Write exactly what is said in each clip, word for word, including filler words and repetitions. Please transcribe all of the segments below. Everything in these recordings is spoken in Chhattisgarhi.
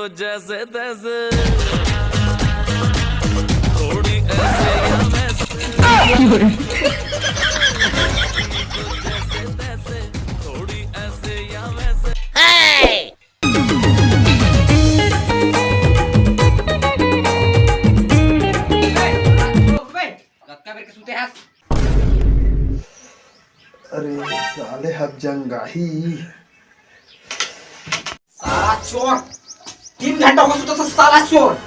जैसे तैसे, थोड़ी ऐसे या वैसे, थोड़ी ऐसे या वैसे। कतका बेर के सुते हस? अरे साले, हब जंगाही। साला चोर, तीन घंटा हो सुता था, साला चोर,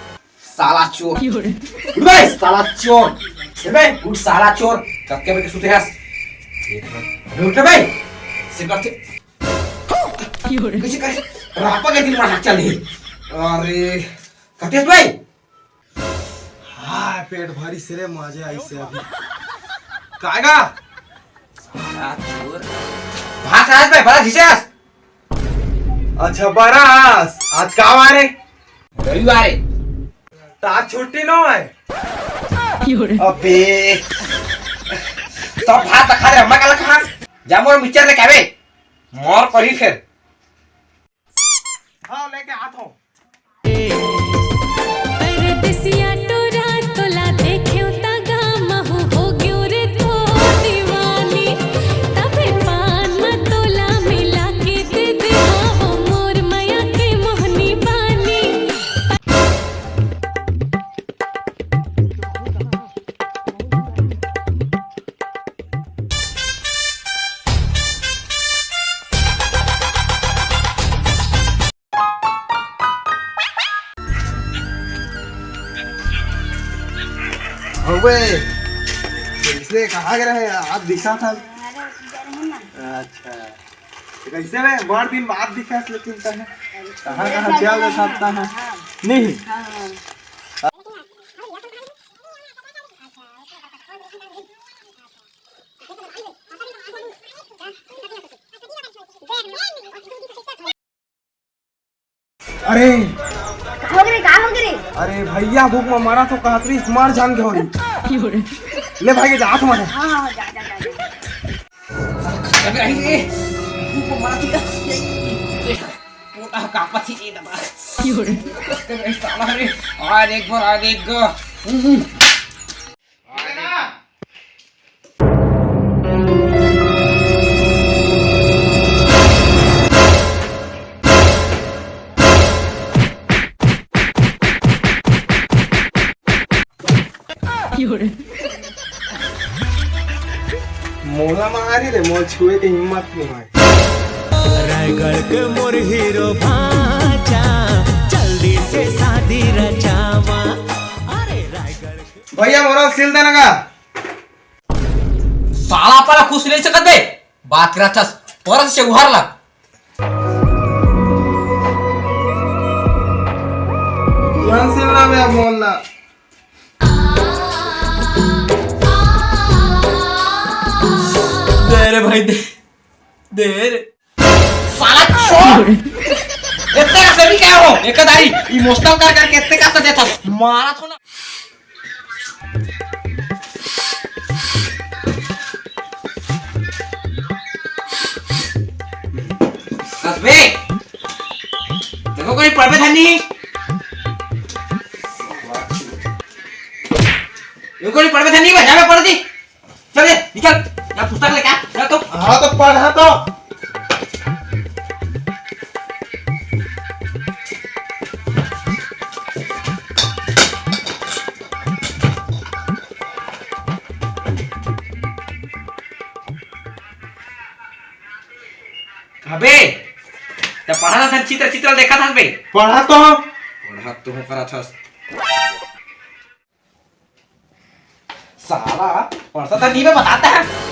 साला चोर। उठ बे, साला चोर। ए बे, उठ, साला चोर। कतके बजे सुते हस? देख ले। अबे उठ बे। से करते। कैसे करे? रापा के दिन में हाथ चल रही। अरे, कतेस भाई? हाँ, पेट भारी से रे, मजा आई से अभी। कायगा? साला चोर। भात आज बे, बड़ा घिसेस। अच्छा, बरस, आज का वार हे? रविवार हे। त आज छुट्टी नो हे? अबे, सब भात खा रे, अम्मा का लखा। जा मोर मिक्सचर लेके आबे, मोर परी फेर। हाँ, लेके आत हूँ। परदेसिया टोरा तोला देखेंव त गा महू हो गेंव रे तोर दीवानी। तभे पान म तोला मिला के दे दे हो मोर मया के मोहनी बानी। अबे, कैसे, कहाँ गए रहे? आज दिखा था। अच्छा, तो कैसे बे? बड़ दिन बाद दिखा, लेकिन तहे कहाँ, कहाँ चल रहे था? नहीं। अरे, का हो गे रे, का हो गे रे? अरे भैया, भूख में मरा तो कहत रही, मार जान के होई। ले भाई, के जात मारे। हाँ, हाँ, जा, जा, जा, जा। अबे, अरे, भूख में मरा थी। पोटा कांपत ही, ए दादा। अरे साला रे, आज एक बार, आज एक बार। हम्म। मोला मारी रे, मोर छुए के हिम्मत नहीं है। रायगढ़ के मोर हीरो भांचा, जल्दी से शादी रचावा। अरे रायगढ़ के भैया, मोर सील देना का? साला, अपन ला खुश नहीं सकत बे? बात करत हस, परत से उहर ला। तुरंत सिलना बे, अब मोर ला। दे रे भाई, दे। दे रे। साला चोर। इतने का सभी क्या हो? एक दाई emotional कर करके इतने का सजा था। मारा तो ना। हस बे। देखो कोई पढ़बे धनी। देखो कोई पढ़बे धनी, बजा में पढ़ दी। चल रे, निकल। जा पुस्तक लेके आ, जा तो। हाँ तो पढ़ा तो। अबे, त पढ़ा था, चित्र चित्र देखा था बे। पढ़ा तो। पढ़ा तो हूँ करा था। साला, पढ़ता तो नहीं, मैं बताता है।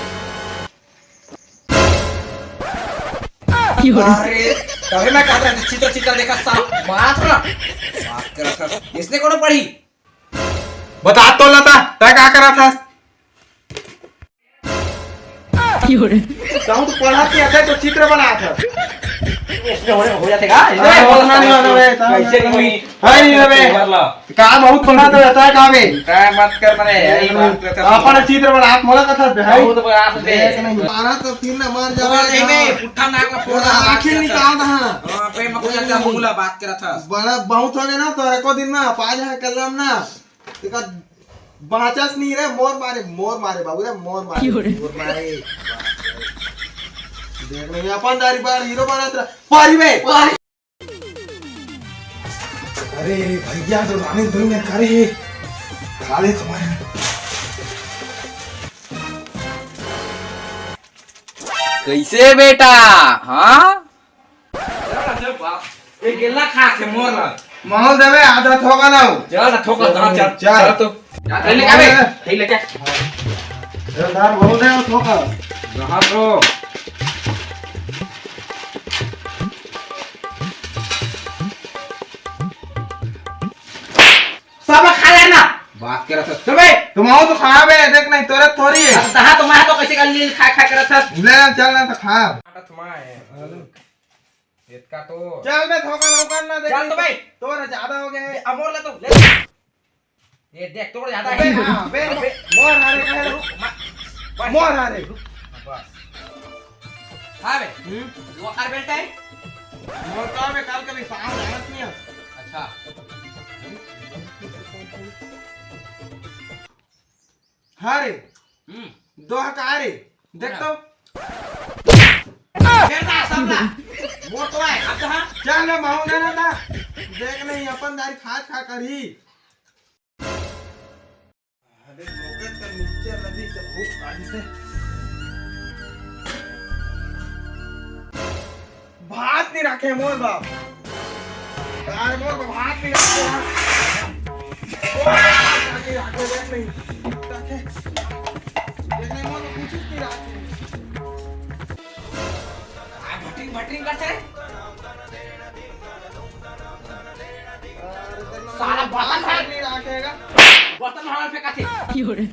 अरे, तभी मैं कहता हूँ, चित्र चित्र देखा साला, बात ना। बात करत हस। इसने कौन पढ़ी? बता तो लता, तै का करत हस? कहूँ तो पढ़ा के आता तो चित्र बनात हस। इसमें हो, हो जाते का? अरे, बोल ना, ना, ना, ना, ना, कैसे नहीं होई? हाय, नहीं होवे। का बहुत बड़ा तो रहता है, का बे? का बात कर, मने, यही बात कर। अपन चित्र बना, आप मोला कथा दे, हाय। बहुत बड़ा आप दे। देख नहीं। मारा तो तीन ना मार जावे। नहीं, नहीं, पुट्ठा नाक में फोड़ रहा, आखिर निकाल दे, हाँ। हाँ, पे में कुछ अच्छा मुंगला बात कर रहा था। बड़ा बहुत हो गया ना, तो एको दिन में पा जा कलम ना। तेका बाचस नहीं रे, मोर मारे, मोर मारे बाबू रे, मोर मारे, क्यों रे? मोर मारे। देख नहीं, अपन दारी बार हीरो बना तेरा। पारी बे, पारी। अरे भैया, तो रानी दुई में करे हे। खा ले तुम्हारे। कैसे बेटा? हाँ? चल, चल, बाप। ए, गेला खा के मोर ला। माहौल देवे, आधा थोका लाओ। चल, थोका, चल, चल, चल। चल तो। जा, ले, ले, ले। ले, ले। जलदार बहुत है वो थोका। रहा तो। सब खा लेना। बात कर रहा था। तो भाई, तुम आओ तो खा बे, देख नहीं, तोरे थोड़ी है। अब कहा तुम्हारा तो कैसे कर लिए, खा, खा कर रहा था। ले, चल ना तो खा। आटा तुम्हारा है। इतना तो चल बे, थोका लौका ना दे। चल तो भाई। तोरा ज्यादा हो गया है। अमोर ले तो, ले। ये देख, तोरा ज्यादा अबे, है। हाँ, बे, अबे। मोर हारे, कहे रुक, मा-, बस। मोर हारे। बस। हाँ बे। हम्म? वो कर बेटा है? मोर का बे, काल कभी साहब जानत नहीं है। अच्छा। हाँ रे। हम्म। दोहा का रे। देख हाँ। तो। फेर ना, सब ना। मोर तो है, अब तो हाँ। चल ना, माहू ना, ना, ना। देख नहीं, अपन दारी खात खा करी। अरे, लोगन का मिक्सचर नदी से भूख पानी से। भात नहीं रखे मोर बाप। यार, मोर बाप भात नहीं रखे यार। ओ, भात नहीं रखे, देख नहीं। रखे। देख नहीं, मोर बाप कुछ नहीं रखे। आ, भटरिंग, भटरिंग करते हैं। साला बर्तन है। नहीं रखेगा। बर्तन हमारे फेंका थे। क्यों रे?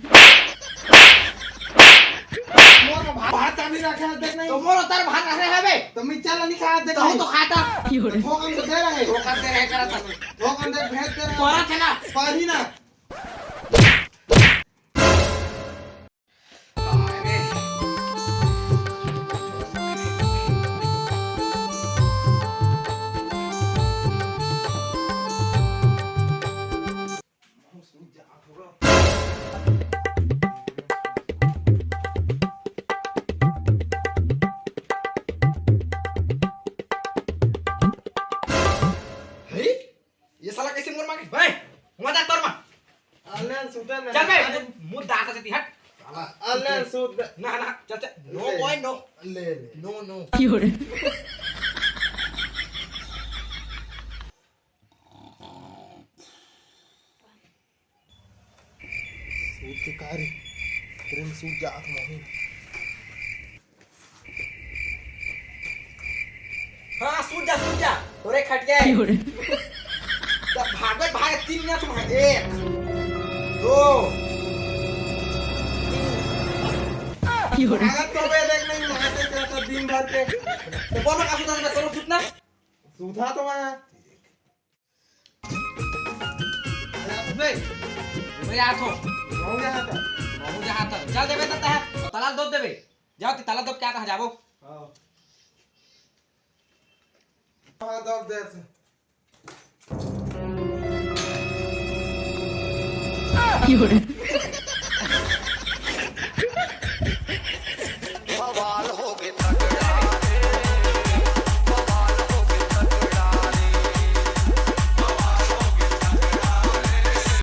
मोर भात, भात चाबी रखे हैं, देख नहीं। तो मोर उतार भात रखे हैं बे। तो मिर्चा ला नहीं खाया, देख तो नहीं। तो खाता। क्यों रे? धोखा में तो दे रहे। धोखा दे रहे, करा था। धोखा में दे, भेज दे रहे। तोरा थे ना। पर ही ना। हे? ये साला कैसे मोर मांगे? भाई, मजा तोर मा। अल्लाह सुता ना। चल बे, मुंह दांत से हट। साला। अल्लाह सुता। ना, ना, चल, चल। No ले। Boy, no। ले, ले। No, no। क्यों रे? सूत के का रे? प्रेम सूत जात माही। हाँ, सूत जा, सूत जा। तोरे खट गए। क्यों रे? तब भागत भागत तीन मिनट में एक, दो, तीन। क्यों रे? भागत तो बे देख नहीं, भागत रहता दिन भर के। तो बोलो का सूता था, तोरो सूतना? सूता तो मैं। अरे, आप बे। मैं आथो। महू जहाँ था। महू जहाँ था। चल देबे तो तहे। ताला दो देबे। जाओ, ती ताला दो क्या कहा जाबो? हाँ। हाँ, दो दे से। बवाल हो गए।